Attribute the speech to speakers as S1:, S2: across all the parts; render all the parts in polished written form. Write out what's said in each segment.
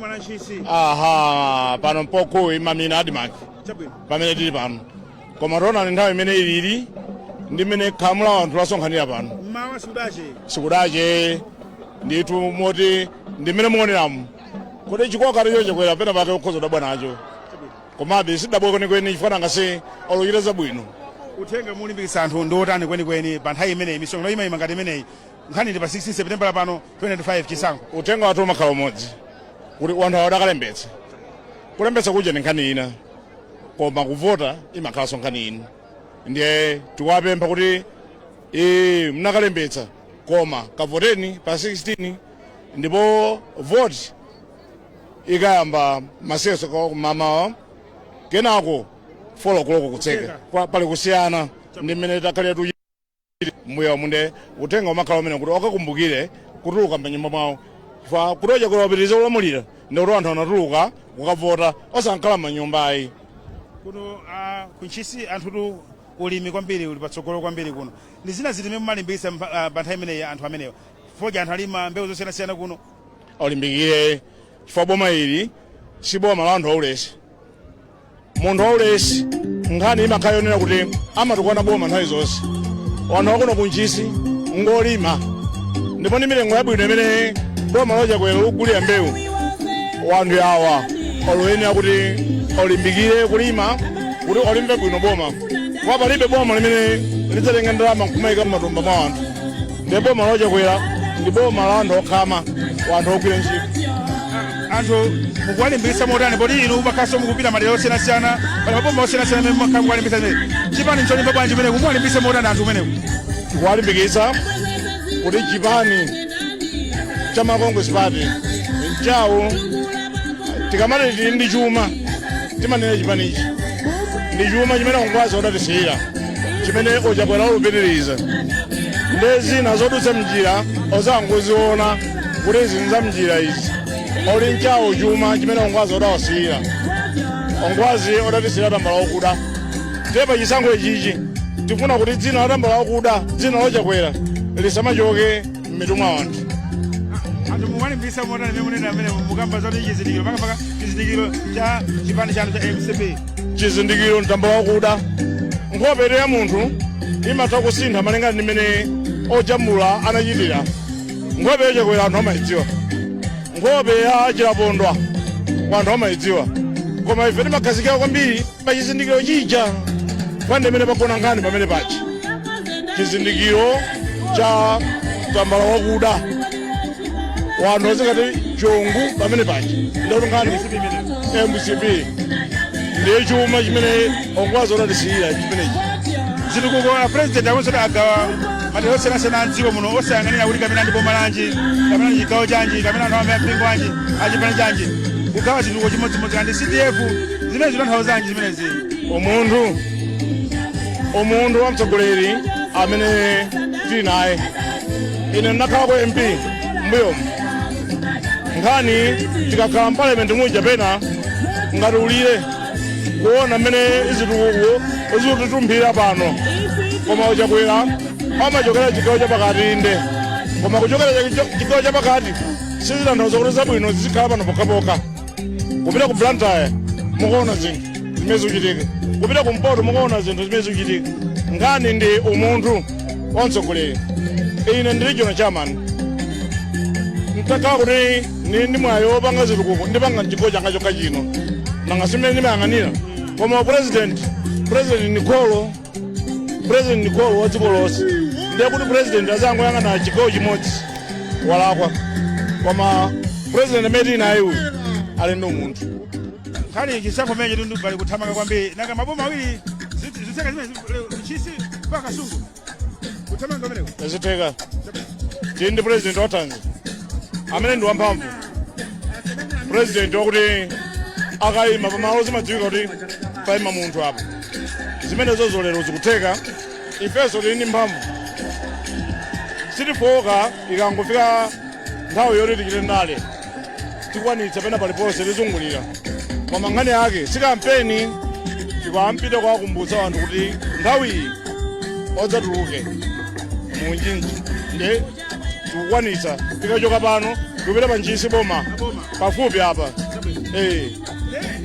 S1: Boma la Ntchisi.
S2: Aha, pano mpoko imamina ADMARC.
S1: Chabwino.
S2: Pamene tili pano, koma taonani nthawi imene ilili ndi mmene khamu la anthu lasonkhanira pano.
S1: Mmawa sikudache.
S2: Sikudache ndithu, moti ndi mmene muoneramu kuti chikoka cho Chakwera pena pake ukhoza kudabwa nacho, komabe sidabwa kwenikweni chifukwa nangasi olochita zabwino.
S1: Uthenga mulimbikitsa anthu ndi otani kwenikweni pa nthawi imeneyi, misonkhano imayima ngati imeneyi, nkhani ndi pa 16 September pano 2025 chisankho?
S2: Uthenga wathu umakhala umodzi, kuti wanthu awo adakalembetsa. Kulembetsa kuja ndi nkhani ina, koma kuvota imakhalanso nkhani ina. Ndiye tikuwapempha kuti ee, mnakalembetsa, koma kavoteni pa 16. Ndipo vote ikayamba maseso mamawa, kenako 4 o'clock kutseka. Pali kusiyana ndi mmene takhalira tuchitira mbuya munde. Uthenga umakhala umene kuti okakumbukire kutuluka m'manyumba mwawo, chifukwa kuti ochakwera wapitiriza kulamulira ndi kuti anthu anatuluka kukavota, osankhala m'manyumba ayi.
S1: Kuno ku Ntchisi anthutu ulimi kwambiri uli patsogolo kwambiri kuno. Ndi zina ziti zimene mumalimbikitsa pa nthawi imeneyi anthu amenewa? Fodya anthu alima, mbewu zosiyanasiyana kuno.
S2: Olimbikire, chifukwa boma ili si boma la anthu aulesi. Munthu waulesi, nkhani imakhala yonena kuti amatukwana boma nthawi zonse. Wanthu wakuno kuNtchisi ngolima, ndipo ndi mitengo yabwino imene boma lochakwera likugulira mbewu. Wanthu awa oloyenera kuti olimbikire kulima kuti olimbe bwino boma, kwa palibe boma limene lidzatenga ndalama nkumayika m'matumba mwa anthu. Ndiye boma lochakwera ndi boma la anthu okhama, wanthu ogwira ntchito.
S1: Anthu mukuwalimbikitsa motani, poti inu mumakhalanso mukupita madera osiyanasiyana, pali maboma osiyanasiyana amene mumakhala mukuwalimbikitsa zimene? Chipani ncholimba bwanji kumeneku? Muwalimbikitsa motani anthu kumeneku?
S2: Tikuwalimbikitsa kuti chipani cha Malawi Congress Party nchawo. Tikamati tili ndi chuma, timanena chipanichi ndi chuma chimene Ongwazi odatisiyira, chimene ochakwera olupitiriza. Ndi zina zodutsa mnjira ozangoziona kuti izi za mnjira izi, oli nchawo chuma chimene Ongwazi odawasiyira. Ongwazi odatisiyira tambala okuda. Ndiye pa chisankho ichichi tifuna kuti dzina la tambala okuda, dzina lochakwera, lisamachoke m'mitu mwa anthu.
S1: Anthu mukuwalimbikitsa motani mmene munena amene mukamba zoti chizindikiro, makamaka chizindikiro cha chipani chanu cha MCP?
S2: Chizindikiro mtambala wakuda. Nkhope ya munthu imatha kusintha malingana ndi mmene ojambula anachitira. Nkhope yochakwera anthu amayidziwa, nkhope ya Chilapondwa anthu amayidziwa, koma ife timakhazikika kwambiri pa chizindikiro chija pande imene pagona nkhani pamene pachi chizindikiro cha tambala wakuda, wanthu azikati chongu pamene pachi, ndikuti nkhani MCP ndiye chuma chimene Ongwazi odatisiyira chimenechi.
S1: Zitukuko a president akonso agawa madera osiyanasiyana a mdziko muno, osayang'anira kuti kapena ndi boma lanji, kapena ndi chigawo chanji, kapena anthu amene mpingo wanji, achipani chanji, kugawa chitukuko chimodzimodzi kandi CDF. Zimene zitanthauzanji zimenezi?
S2: Umunthu, umunthu wa mtsogoleri amene tili naye. Ine ndinakhalako MP mbuyomu. Nkhani tikakhala mparliament muja, pena ngati ulire kuona mmene izitukuko zikutitumphira pano, koma uchakwera amachokera chigawo chapakati inde, koma kuchokera chigawo chapakati sizitanthauza kuti zabwino zizikhala pano pokhapokha. Kupita ku Blantyre mukuona zinthu zimene zikuchitika, kupita kumpoto mukuona zinthu zimene zikuchitika. Nkhani ndi umunthu wa mtsogoleri. Ine ndi regional chairman, ntakhala kuti ndili ndi mwayi wopanga zitukuko, ndipanga mchigawo changa chokha chino, nanga simene ndimayang'anira. Koma president, president ni kholo, president ni kholo wa dziko lonse. Ndiye kuti president azangoyang'ana chigawo chimodzi, walakwa. Koma president amene tili naye uyu ali ndi umunthu.
S1: Nkhani chisankho mmene chitundu pali kuthamanga kwambiri, nanga maboma awiri zitseka zimene Ntchisi mpaka Kasungu, kuthamanga kumeneko?
S2: Zitheka. Tili ndi president wathanzi amene ndi wamphamvu, president wakuti akayima pamalo zimadziwika kuti payima munthu apo. Zimenezo lero zikutheka. Ifenso tili ndi mphamvu, sitifoka. Ikangofika nthawi yoti tichite ndale, tikwanitsa pena paliponse tizungulira. Koma nkhani yake si kampeni, tikampita kuwakumbutsa anthu kuti nthawi iyi odzatuluke munjinji. Ndiye Tikukwanitsa. Tikachoka pano tikupita pa Ntchisi, boma pafupi apa.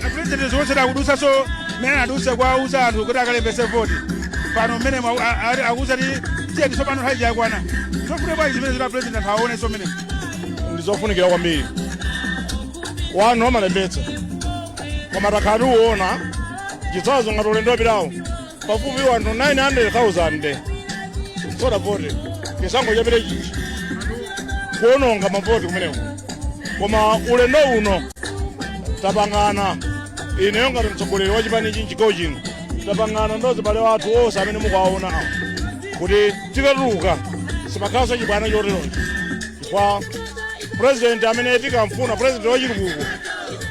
S1: Apresident zikuonetsera akudusaso mmene anadutsa kuwauza anthu kuti akalembese voti pano, mmene akuuza ti tiye tsopano, nthawi yakwana. Zofuna bwanji zimene zoti apresident anthu aonenso mmene?
S2: Ndizofunikira kwambiri. Wanu amalembetsa, koma takhala tikuona chitsanzo ngati ulendo wapitawo, pafupi wanthu 900,000 sodavote chisankho chapita chichi, kuononga mavoti kumeneko. Koma ulendo uno tapangana, ineyo ngati mtsogoleri wa chipanichi mchigawo chino, tapangana ndi azibale wathu onse amene mukuwaona awo kuti tikatuluka simakhalanso chibwana choterocho, chifukwa president amene tikamfuna, president wachitukuko,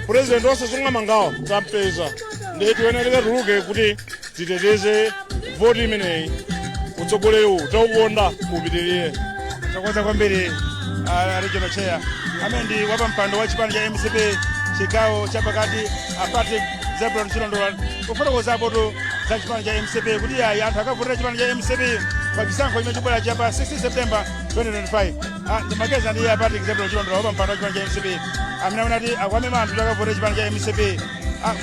S2: president osasunga mangawa, tampeza. Ndiye tiwene tikatuluke kuti titeteze voti imeneyi. Utsogoleri uwu taukonda, upitirire.
S1: Takoza kwambiri, regional chair amene ndi wapampando wa chipani cha MCP chigawo chapakati, a Patrick Zebron Chilondola, kufotokozapotu za chipani cha MCP kuti ayi, anthu akavotera chipani cha MCP pa chisankho chimene chikubwera cha pa 16 September 2025. Ndimakeza ndi a Patrick Zebron Chilondola, wapampando wa chipani cha MCP, amene akunati akuwamema anthu kuti akavotera chipani cha MCP.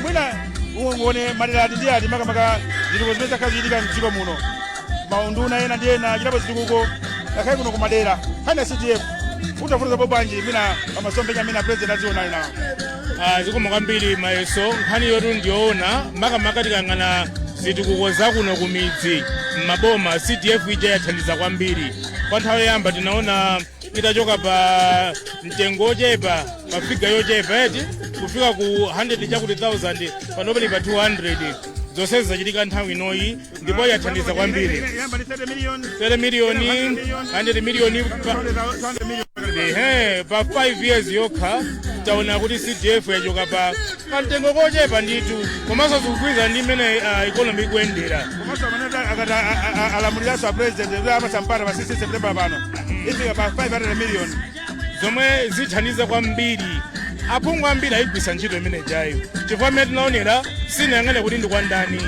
S1: Mwina uone madera ati ndi ati, makamaka zitukuko zimene zakhala zichitika mdziko muno, maunduna ena ndi ena achitapo zitukuko, ngakhale kuno kumadera nkhani ya CDF, utafotokozapo bwanji mina pamasomphenya amene apresident adzionali nawo?
S3: Zikomo kwambiri, Mayeso. Nkhani yotu ndiyoona, makamaka tikang'ana zitukuko zakuno kumidzi m'maboma, CDF ija yathandiza kwambiri. Kwa nthawi yoyamba tinaona itachoka pa mtengo ochepa, pa figure yochepa eti, kufika ku 100 chakuti 1000, panopa pa 200. Zonsezi zachitika nthawi inoyi ndipo yathandiza kwambiri.
S1: Yamba ndi 30 million.
S3: 30 miliyoni, 100 miliyoni
S1: 200 million.
S3: Ehe, pa 5 years yokha taona kuti CDF yachoka pa kamtengo kochepa ndithu, komanso zikugwirizana ndi mmene economy ikuyendera.
S1: Komanso amene akati alamuliranso a president kuti apasa mpata pa 16 September pano, ifika pa 500 million.
S3: Zomwe zithandiza kwambiri. Aphungu ambiri ayigwisa ntchito imene jayo, chifukwa mmene tinaonera, sinayang'ane kuti ndi kwa ndani,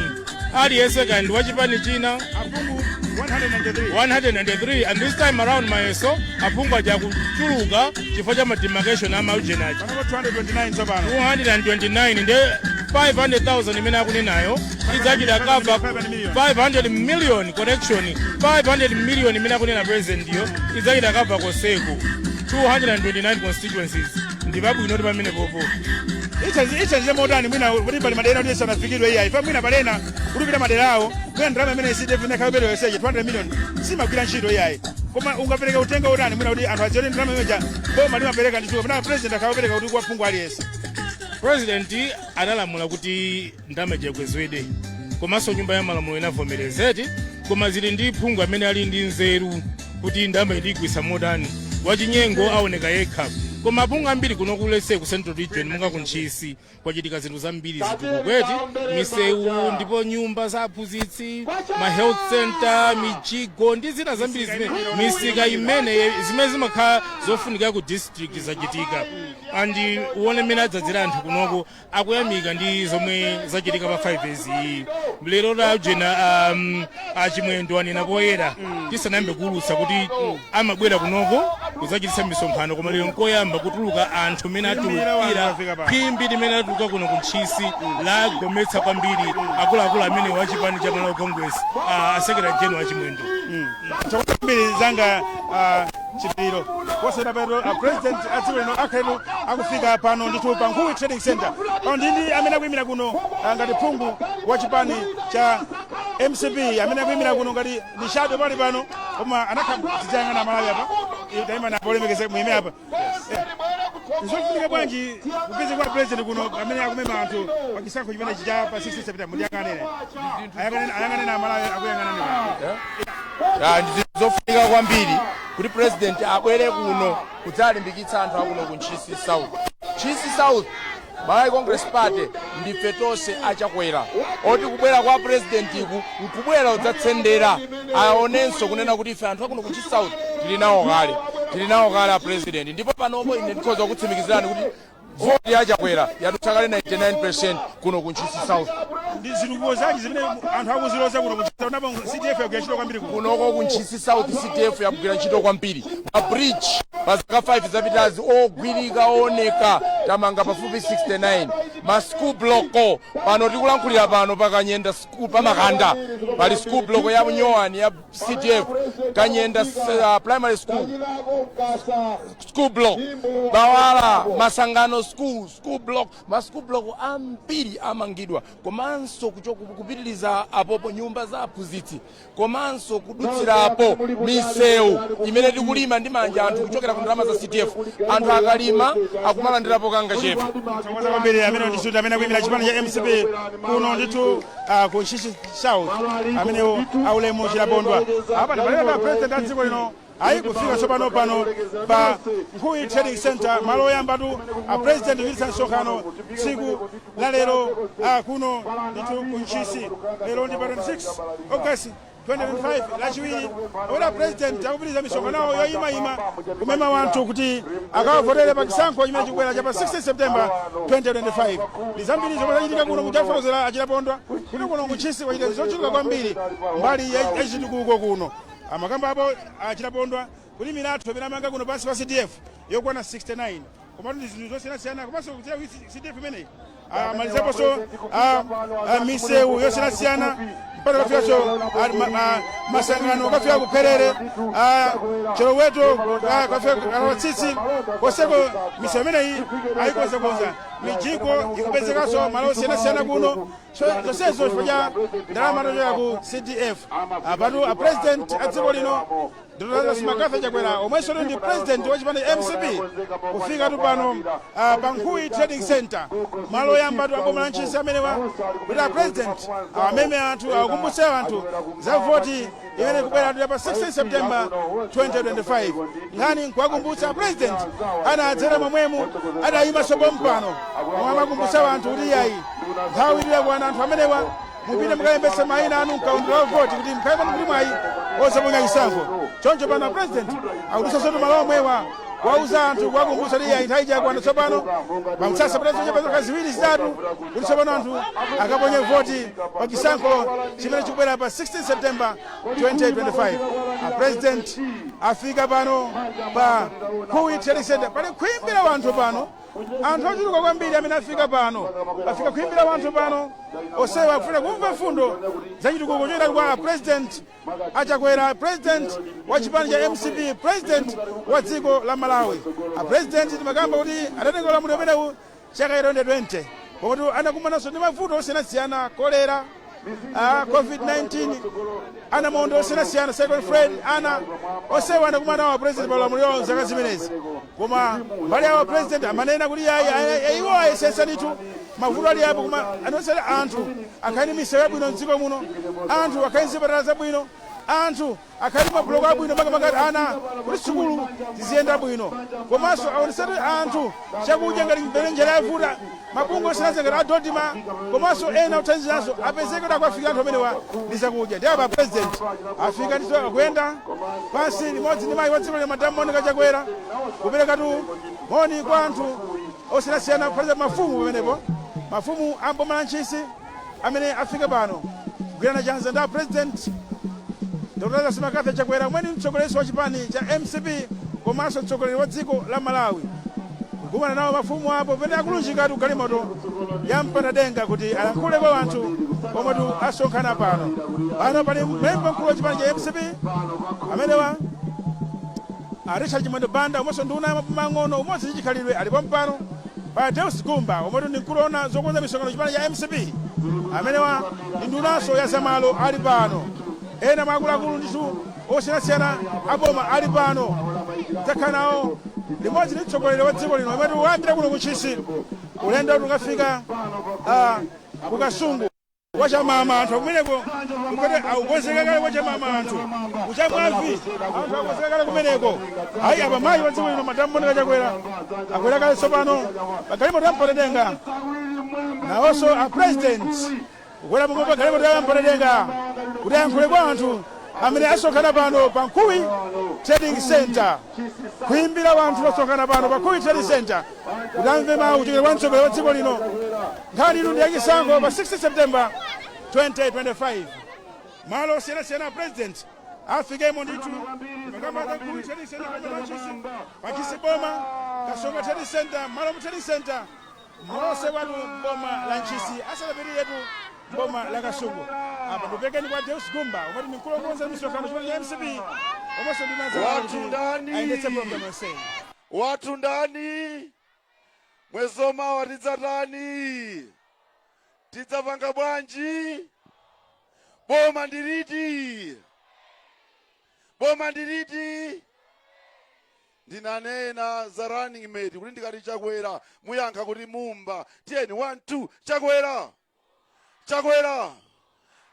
S3: aliyense kaya ndi wachipani china.
S1: Aphungu 193.
S3: 193, and this time around, Mayeso, aphungu aja kuchuluka chifukwa cha mademarcation amaujenaji.
S1: Panopo 229 tsopano.
S3: 229, nde 500,000 imene akunenayo idzachita cover.
S1: 500 million.
S3: 500 million, correction, 500 million imene akunena president yo idzachita cover koseko 229 constituencies. Ndi pabwino kuti pamene popo
S1: Ithandize motani mwina kuti pali madera kuti sanafikidwe iya ife, mwina palena kulupira madera awo, mwina ndalama imene CDF inakhala yoseche 200 million simagwira ntchito iyayi, koma ungapereka utenga utani mwina kuti anthu adziwe kuti ndalama imeja boma limapereka ndithu, kapena president akhala opereka kuti kwa phungu aliyense?
S3: President analamula kuti ndalama ikwezedwe, komanso nyumba ya malamulo inavomerezeti, koma zili ndi phungu amene ali ndi nzeru kuti ndalama itigwisa motani. Wachinyengo aoneka yekha. Koma aphungu ambiri kuno kulese ku Central Region, monga ku Ntchisi, kwachitika zinthu zambiri, zitukuko, misewu, ndipo nyumba za aphunzitsi, ma health center, mijigo ndi zina zambiri zimene misika imene zimene zimakhala zofunika ku district zachitika. And uone mmene adzadzera anthu kunoko, akuyamika ndi zomwe zachitika pa 5 years iyi. Lero lajena Achimwendo anena poyera tisanayambe kuwulutsa kuti amabwera kunoko kudzachititsa misonkhano, koma lero nkoyamba kutuluka anthu mmene atulukira, phimbi limene atuluka kuno ku Ntchisi lagometsa kwambiri akuluakulu amene wachipani cha Malawi Congress, a Secretary General Achimwendo.
S1: Kwambiri zanga, Chipiriro. Posera peto a president a dziko lino akhaletu akufika pano ndithu pa Nkhuwi Trading Center pano. Ndi amene akuyimira kuno ngati phungu wa chipani cha MCP, amene akuyimira kuno ngati ndi shadow pali pano, koma anakhala tidzayang'ana Malawi apa. Tayima napo, olemekeze, muyime apa. Nzofunika bwanji kupeza kwa president kuno amene akumema anthu pa chisankho chimene cha pa 16 September? Mutiyang'anire, ayang'anene Amalawi akuyang'anani.
S4: Ndi zinthu zofunika kwambiri kuti president abwere kuno kudzalimbikitsa anthu akuno ku Ntchisi South. Ntchisi South, Malawi Congress Party, ndife tonse Achakwera, oti kubwera kwa president iku nkubwera udzatsendera, aonenso kunena kuti ife anthu akuno ku Ntchisi South tili nawo kale, tili nawo kale a president. Ndipo panopo ine ndikhoza kutsimikizirani kuti voti ya Chakwera yadutsa kale 99% kuno ku Ntchisi South.
S1: Ndi zitukuko zanji zimene anthu akuziloza kuno kunapo CDF yagwira ntchito kwambiri kuno?
S4: Kunoko ku Ntchisi South, CDF yagwira ntchito kwambiri. Ma bridge pa zaka 5 zapitazi ogwirika ooneka tamanga pafupi 69. Ma school block, pano tikulankhulira pano pa Kanyenda school, pa Makanda pali school block ya nyowani ya CDF, Kanyenda Primary School school block, Bawala Masangano school, school block, ma school block ambiri amangidwa. Komanso kupitiliza apopo, nyumba za aphunzitsi, komanso kudutsirapo misewu imene tikulima ndi manja anthu kuchokera ku ndalama za CDF. Anthu akalima akumalandirapo kangachepe.
S1: Thokoza kwambiri. Amene ndithu amene akuyimira chipani cha MCP kuno ndithu ku Ntchisi South, amenewo aulemu Chilapondwa. Apa ndipaleka president a dziko lino ayi kufika tsopano pano pa Nkhuyi Trading Center, malo oyambatu a president kuchititsa msonkhano tsiku la lero kuno ndithu ku Ntchisi. Lero ndi pa 26 August 2025, Lachiwiri, oda president akupitiriza misonkhano yawo yoyimayima kumema wanthu kuti akawavotere pa chisankho chimene chikubwera cha pa 16 September 2025. Ndi zambiri zomwe zachitika kuno. Kuchafotokozera Achilapondwa kuti kuno kuNtchisi kwachitika zochuluka kwambiri mbali ya chitukuko kuno. Amakamba apo Achilapondwa kuti milatho imene amanga kuno pansi pa CDF yokwana 69, komatu ndi zinthu zosiyanasiyana. Komanso kudzera ku CDF imeneyi amalizaponso misewu yosiyanasiyana mpaka kafikanso Masangano, kafika kupherere, Choloweto, kafika Kalawatsitsi, koseko misewu imeneyi ayikonzakonza. Mijiko ikupezekanso malo osiyanasiyana kuno. So zonsezo chifukwa cha ndalama tochoka ku CDF. Apatu a president a dziko lino, Dr. McCarthy Chakwera, omwenso ndi president wa chipani MCP, kufika tu pano pa Nkhuyi Trading Center, malo oyambatu aboma la Ntchisi amenewa, kuti a president awameme anthu, awakumbutse anthu za voti imene ikubwera pa 16 September 2025. Nkhani nkuwakumbutsa, president anadzera momwemu adayimanso pompano momwe amakumbutsa anthu kuti iyayi, nthawi iliyakwana, anthu amenewa mupite mukalembetse mayina anu mkaundula wa voti kuti mukhale pano kuti mwayi osaponya chisankho. Choncho pano president akudutsanso malo omwewa kuwauza anthu, kuwakumbutsa kuti iyayi, nthawi yakwana tsopano, pamsasa patazo chepa zaka ziwiri zitatu, kuti tsopano anthu akaponye voti pa chisankho chimene chikubwera pa 16 September 2025. A president afika pano pa Nkhuyi Trading Center. Pali khwimbi la wanthu pano, anthu ochuluka kwambiri amene afika pano. Afika khwimbi la wanthu pano, osewa akufuna kumva mfundo za chitukuko chochokera kwa president Achakwera, president wa chipani cha MCP, president wa dziko la Malawi. A president timakamba kuti adatenga ulamuliro umenewu chaka 2020, pomwe anakumananso ndi mavuto osiyanasiyana, kolera, COVID-19, ana maondo osiyanasiyana, Cyclone Freddy, ana osewa anakumana nawo president pa ulamuliro wawo zaka zimenezi. Koma mbali yawo president amanena kuti yayi, iwo ayesesa ndithu, mavuto ali apo, koma anosera anthu akhale ndi misewu yabwino mdziko muno, anthu akhale ndi zipatala zabwino, anthu akhale ndi mabuloko abwino, makamaka ana kuti sukulu ziziyenda bwino, komanso aonesere anthu chakudya ngati mmene njala yavuta, mabungwe osiyanasiyana ngati a DoDMA komanso ena othandiziranso apezeke kuti akuafika anthu amenewa ndi zakudya. Ndi apa president afika ndithu, akuyenda pansi limodzi ndi mayi wa dziko lino, Madamu Monica Chakwera, kuperekatu moni kwa anthu osiyanasiyana, kuphatikiza mafumu pamenepo, mafumu a mboma la Ntchisi amene afika pano kugwirana chanza ndi a president Dr. Lazarus McCarthy Chakwera, omwe ndi mtsogoleri wa chipani cha MCP komanso mtsogoleri wa dziko la Malawi. Kukumana nawo mafumu apo pamene akulunjikatu galimoto ya mpatadenga kuti alankhule kwa anthu omwetu asonkhana pano. Pano pali mlembi mkulu wa chipani cha MCP amenewa a Richard Chimwendo Banda, omwenso nduna ya maboma ang'ono, umodzi ndi chikhalidwe, alipo mpano. Pa Deus Gumba, omwetu ndi mkulu ona zokonza misonkhano chipani cha MCP, amenewa ndi ndunanso ya zamalo, ali pano. Ena mwa akuluakulu ndithu osiyanasiyana aboma ali pano. Takhala nawo limodzi ndi mtsogoleri wa dziko lino omwetu wayambira kuno kuNtchisi, ulendo ukafika kuKasungu kwachamama. Anthu akumeneko kuti akukonzeka kale kwachamama, anthu kuchamwavi, anthu akukonzeka kale kumeneko. Ayi, apa mayi wa dziko lino, Madamu Monica Chakwera, akwera kale tsopano pagalimoto ya mpatadenga. Nawonso a president kukwera pomwe pa galimoto ya mpatadenga kuti ayankhule kwa anthu amene asonkhana pano pa Nkhuwi Trading Center. Khwimbi la wanthu losonkhana pano pa Nkhuwi Trading Center kuti amve mawu kuchokera kwa mtsogoleri wa dziko lino. Nkhani inu ndi yachisankho pa 6 September 2025. Malo osiyanasiyana president afikemo ndithu, makamaka trading center pachisi, pachisi boma, Kasonga Trading Center, Malo Trading Center, monse watu boma la Ntchisi, asanapitiretu boma la Kasungu. Apa ndipekeni kwa Deus Gumba umati ni mkulu wokonza misonkhano chipani cha MCP omwenso ndinaza
S5: Watu ndani?
S1: Ayendetse program yonseyi.
S5: Watu ndani? Mwezi omawa tidzatani? Tidzapanga bwanji? Boma ndiliti? Boma ndiliti? Ndinanena za running mate kuti ndikati Chakwera muyankha kuti Mumba. Tiyeni, 1 2, Chakwera, Chakwera,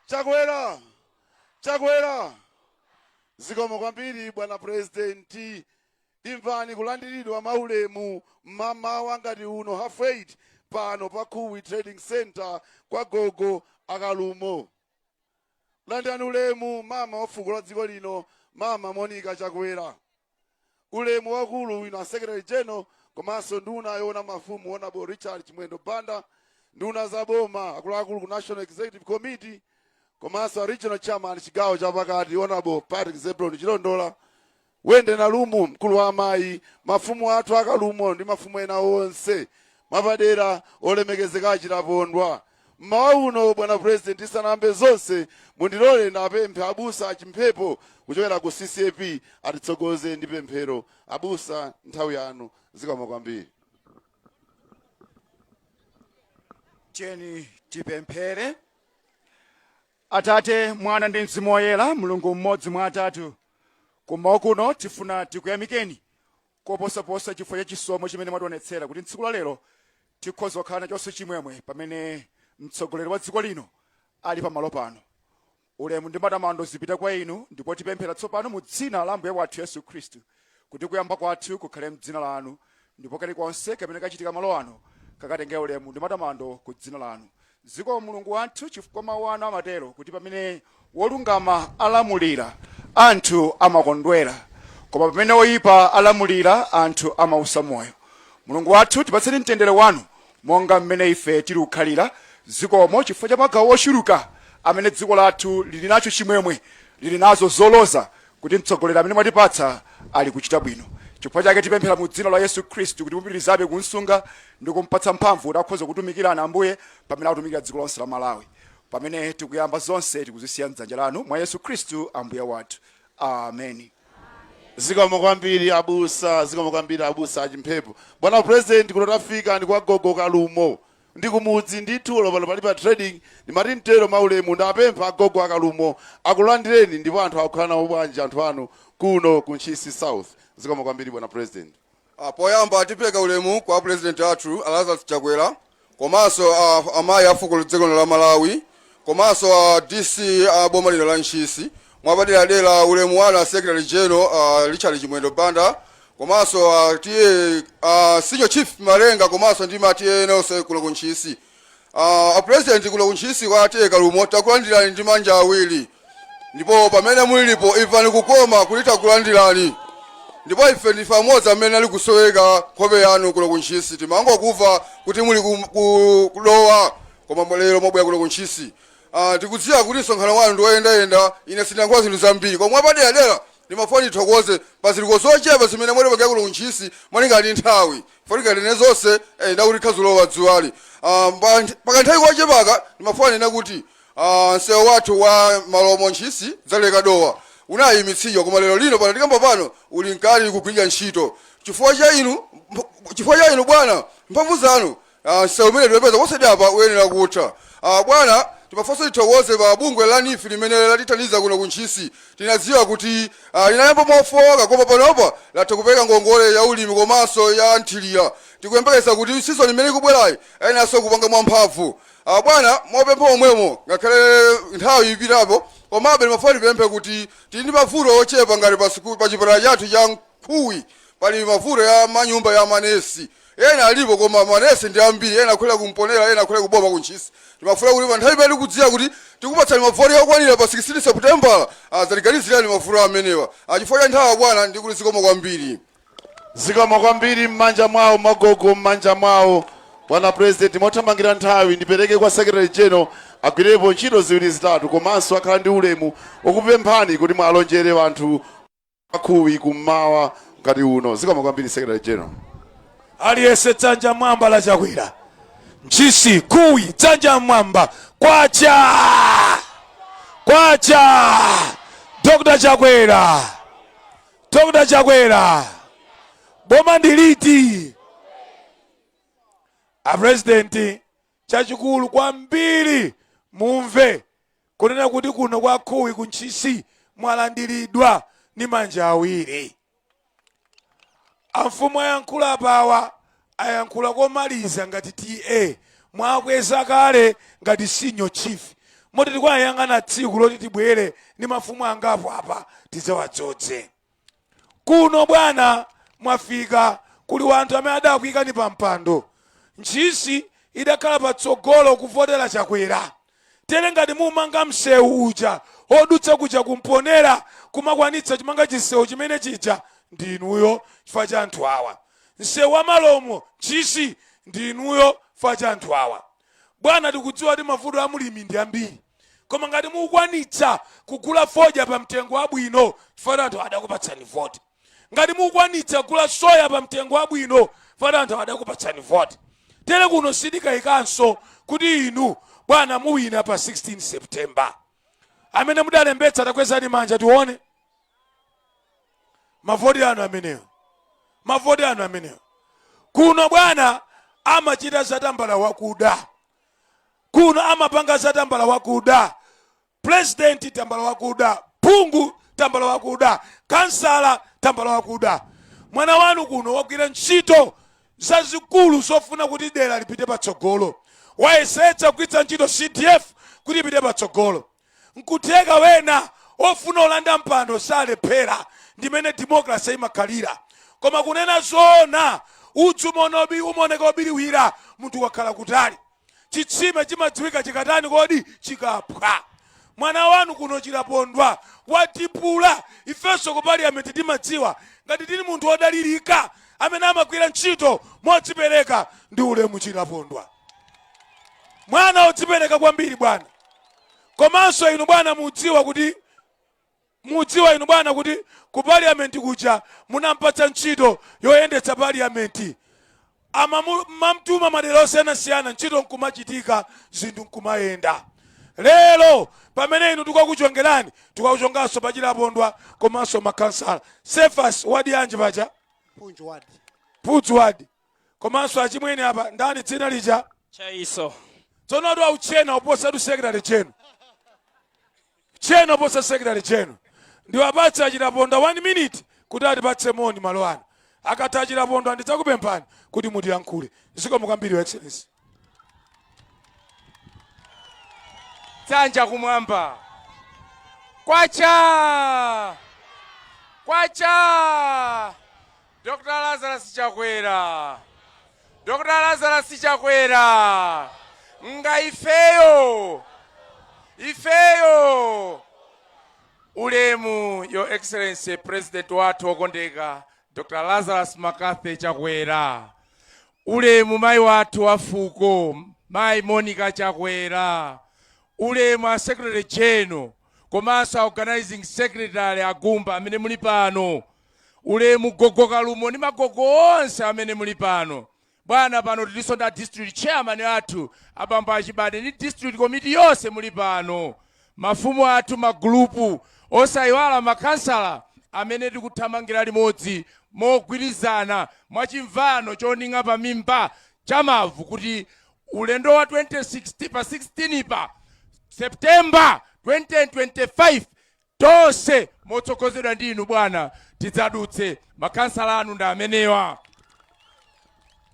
S5: Chakwera, Chakwera! Zikomo kwambiri, bwana president. Imvani kulandiridwa maulemu mmamawa ngati uno, half 8, pano pa Khuwi Trading Center kwa gogo Akalumo. Landirani ulemu, mama wa fuko la dziko lino, Mama Monica Chakwera. Ulemu wakulu wino a Secretary General komanso nduna yoona mafumu, Honorable Richard Chimwendo Banda, nduna za boma, akuluakulu ku National Executive Committee, komanso a Regional Chairman chigawo chapakati, Honorable Patrick Zebron Chilondola, Wende Nalumu, mkulu wa amayi, mafumu athu Akalumo ndi mafumu ena onse, mwapadera olemekezeka Achitapondwa. Mmawa uno, bwana president, tisanayambe zonse, mundilole ndapemphe abusa Achimphepo kuchokera ku CCAP atitsogoze ndi pemphero. Abusa, nthawi yanu. Zikomo kwambiri.
S6: Tiyeni tipemphere. Atate, Mwana ndi Mzimu Woyera, Mulungu mmodzi mwa atatu, kummawa kuno tifuna tikuyamikeni koposaposa chifukwa cha chisomo chimene mwationetsera kuti tsiku la lero tikhoza kukhala nachonso chimwemwe pamene mtsogoleri wa dziko lino ali pamalo pano. Ulemu ndi matamando zipita kwa inu, ndipo tipemphera tsopano mu dzina la Ambuye wathu Yesu Khristu kuti kuyamba kwathu kukhale mdzina lanu, ndipo kalikonse kamene kachitika malo ano kakatenge ulemu ndi matamando ku dzina lanu. Zikomo, Mulungu wathu, chifukwa mawu anu amatero kuti pamene wolungama alamulira, anthu amakondwera, koma pamene oyipa alamulira, anthu amausa moyo. Mulungu wathu, tipatseni mtendere wanu monga mmene ife tili kukhalira. Zikomo chifukwa cha magawo ochuluka amene dziko lathu lili nacho chimwemwe, lili nazo zoloza kuti mtsogoleri amene mwatipatsa ali kuchita bwino. Chifukwa chake tipemphera mu dzina la Yesu Khristu kuti mupitirizabe kumsunga ndi kumpatsa mphamvu kuti akhoza kutumikirana, Ambuye, pamene akutumikira dziko lonse la Malawi. Pamene tikuyamba zonse, tikuzisiya mdzanja lanu mwa Yesu Khristu Ambuye wathu, ameni.
S5: Zikomo kwambiri, abusa. Zikomo kwambiri, abusa Achimphepo. Bwana president, kuno tafika ndi kwa gogo Kalumo, ndi kumudzi ndithu, lopano pali pa trading. Ndimati mtero maulemu ndapempha agogo Akalumo akulandireni, ndipo anthu akukhala nawo bwanji anthu anu kuno ku Ntchisi South? Zikomo kwambiri, bwana president.
S7: Poyamba tipereka ulemu kwa president athu Lazarus Chakwera, komanso amayi a fuko dziko lino la Malawi, komanso DC a boma lino la Ntchisi. Mwapaderadera ulemu wanu a Secretary General Richard Chimwendo Banda, komanso tiye Senior Chief Malenga, komanso ndi ma T/A ena onse kuno ku Ntchisi. A president, kuno ku Ntchisi kwa T/A Kalumo takulandirani ndi manja awiri, ndipo pamene mulilipo imvani kukoma kuti takulandirani. Ndipo ife ndife amodzi amene ali kusoweka nkhope yanu kuno ku Ntchisi. Timangokumva kuti muli kudowa, koma lero mwabwera kuno ku Ntchisi. Tikudziwa kuti msonkhano wanu ndi woyendayenda. Ine sindiyankhula zinthu zambiri, koma mwapaderadera ndimafuna ndithokoze pa zitukuko zochepa zimene mwatipangira kuno ku Ntchisi malinga ndi nthawi fotikatene zonse ndakuti khazulowa dzuwali. Pakanthawi kochepaka ndimafuna nene kuti msewu wathu wa Malomo Ntchisi Dzaleka Dowa unayimitsidwa, koma lero lino pano tikamba pano uli mkati kugwirira ntchito chifukwa cha inu bwana, mphamvu zanu. Msewu umene tiwepeza posachedwapa uyenera kutha. Bwana, timafunso tithokoze pa bungwe la NEEF limene latithandiza kuno ku Ntchisi. Tinadziwa kuti linayamba mofowoka, koma panopa latha kupereka ngongole ya ulimi komanso ya nthirira. Tikuyembekeza kuti season imene ikubwerayi ayenanso kupanga mwamphamvu. Bwana, mopempha omwemo, ngakhale nthawi ipitapo, komabe ndimafuna tipemphe kuti tili ndi mavuto ochepa ngati pa pa chipatala chathu cha Nkhuwi pali mavuto ya manyumba ya manesi. Ena alipo, koma manesi ndi ambiri, ena akhulira kumponera, ena akhulira kuboma kuntchisi. Timafuna kuti pa nthawi imene tikudziwa kuti tikupatsani mavoti okwanira pa 16 Seputembala, zatiganizirani mavuto amenewa. Chifukwa cha nthawi, bwana, ndikuti zikomo kwambiri.
S5: Zikomo kwambiri. M'manja mwawo magogo, m'manja mwawo. Bwana President, mothamangira nthawi, ndipereke kwa Secretary General agwirepo ntchito ziwiri zitatu, komanso akhala ndi ulemu okupemphani kuti mwalonjere anthu akhuwi kummawa ngati uno. Zikomo kwambiri, Secretary General.
S8: Aliyense dzanja mwamba la Chakwera. Ntchisi, Khuwi, dzanja mwamba. Kwacha kwacha! Dr Chakwera, Dr Chakwera, boma ndiliti? Apresidenti, chachikulu kwambiri mumve kunena kuti kuno kwa Khuwi ku Ntchisi mwalandiridwa ndi manja awiri. Amfumu ayankhula apawa, ayankhula komaliza ngati TA, mwakweza kale ngati senior chief, moti tikuyang'ana tsiku loti tibwere ndi mafumu angapo apa tidzawadzodze. Kuno bwana mwafika kuli wanthu amene adakuyikani pa mpando. Ntchisi idakhala patsogolo kuvotera Chakwera. Tere ngati mumanga msewu uja odutsa kuja kumponera, kumakwanitsa chimanga chisewu chimene chija ndinuyo chifukwa cha anthu awa. Msewu wa Malomo Ntchisi ndinuyo chifukwa cha anthu awa. Bwana, tikudziwa kuti mavuto a mulimi ndi ambiri, koma ngati mukukwanitsa kugula fodya pa mtengo wabwino chifukwa anthu adakupatsani voti, ngati mukukwanitsa kugula soya pa mtengo wabwino chifukwa anthu adakupatsani voti, tere kuno sitikayikanso kuti inu bwana muwina pa 16 September. Amene mudalembetsa, takwezani manja tione mavoti anu amenewo, mavoti anu amenewo. Kuno bwana amachita zatambala wakuda, kuno amapanga zatambala wakuda. President tambala wakuda, phungu tambala wakuda, kansala tambala wakuda. Mwana wanu kuno wagwira ntchito zazikulu zofuna kuti dera lipite patsogolo, wayesetsa kugwiritsa ntchito CDF kuti ipite patsogolo. Nkutheka wena ofuna olanda mpando salephera, ndimene democracy imakhalira. Koma kunena zoona, udzu umaoneka obiriwira munthu wakhala kutali. Chitsime chimadziwika chikatani kodi? Chikaphwa. Mwana wanu kuno Chilapondwa watipula. Ifenso ku parliament timadziwa ngati tili munthu wodalirika amene amagwira ntchito modzipereka ndi Ulemu Chilapondwa, mwana wodzipereka kwambiri bwana. Komanso inu bwana mudziwa kuti, mudziwa inu bwana kuti ku parliament kuja munampatsa ntchito yoyendetsa parliament, amamtuma madera osiyanasiyana, ntchito nkumachitika, zinthu nkumayenda. Lero pamene inu tikakuchongerani, tikakuchonganso pa Chilapondwa komanso makhansala. Sefas, wadi yanji paja?
S9: Punju ward.
S8: Pudzu ward. Komanso achimwene apa, ndani dzina lija?
S10: Chaiso.
S8: Tsono atu auchena uposatu secretary general, chena uposa secretary general. Ndiwapatse Achilapondwa 1 minute kuti atipatse moni malo ano. Akatha Achilapondwa, ndidzakupemphani kuti mutiyankhule. Zikomo kwambiri, Your Excellency.
S4: Dzanja kumwamba. Kwacha kwacha! Dr Lazarus Chakwera, Dr Lazarus Chakwera, nga ifeyo, ifeyo. Ulemu, Your Excellency President wathu wokondeka Dr Lazarus McCarthy Chakwera. Ulemu mayi wathu wa fuko, Mayi Monica Chakwera. Ulemu a Secretary General komanso a Organizing Secretary Agumba amene muli pano. Ulemu Gogo Kalumo ndi magogo onse amene muli pano. Bwana, pano tilinso ndi a district chairman athu, abambo Achibade, ndi district committee yonse muli pano, mafumu athu, magulupu, osayiwala makhansala amene tikuthamangira limodzi mogwirizana mwachimvano choning'a pamimba chamavu kuti ulendo wa 2060 pa 16 pa September 2025 tonse motsogozedwa ndi inu bwana tidzadutse. Makhansala anu ndi amenewa,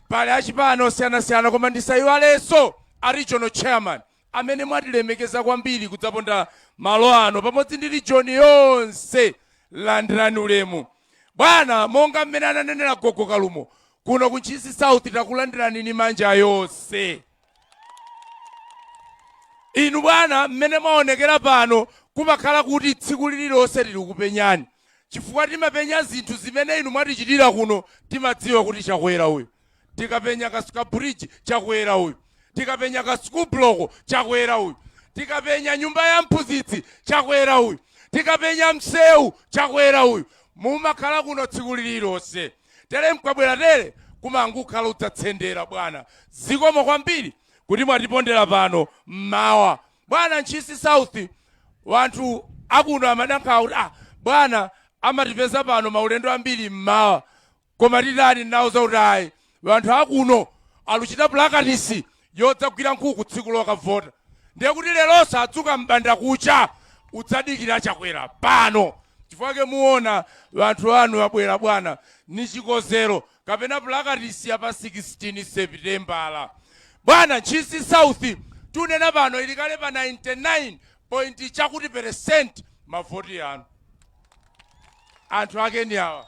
S4: pali achipani osiyanasiyana, koma ndisayiwalenso a regional chairman amene mwatilemekeza kwambiri kudzaponda malo ano pamodzi ndi region yonse. Landirani ulemu bwana. Monga mmene ananenera Gogo Kalumo, kuno ku Ntchisi South takulandirani ni manja yonse. Inu bwana, mmene mwaonekera pano, kumakhala kuti tsiku lililonse tili kupenyani, chifukwa timapenya zinthu zimene inu mwatichitira kuno. Timadziwa kuti Chakwera uyu,
S8: Tikapenya ka bridge, Chakwera uyu. Tikapenya ka school block, Chakwera uyu. Tikapenya nyumba ya mphunzitsi, Chakwera uyu. Tikapenya msewu, Chakwera uyu. Mumakhala kuno tsiku lililonse. Tere mkabwera tere kumangukhala udzatsendera. Bwana, zikomo kwambiri kuti mwatipondera pano mmawa. Bwana, Ntchisi South, wanthu akuno amadankhawa kuti, ah, bwana amatipeza pano maulendo ambiri mmawa, koma titani? Nauza kuti ayi, wanthu akuno aluchita practice yodzagwira nkhuku tsiku lokavota. Ndiye kuti leronso adzuka mbanda kucha udzadikira Chakwera pano. Chifukwa muona wanthu anu abwera, bwana, ni chikozero kapena practice ya pa 16 Sepitembala. Bwana, Ntchisi South tunena pano ili kale pa 99 point chakuti percent mavoti anu. Anthu ake ni awa.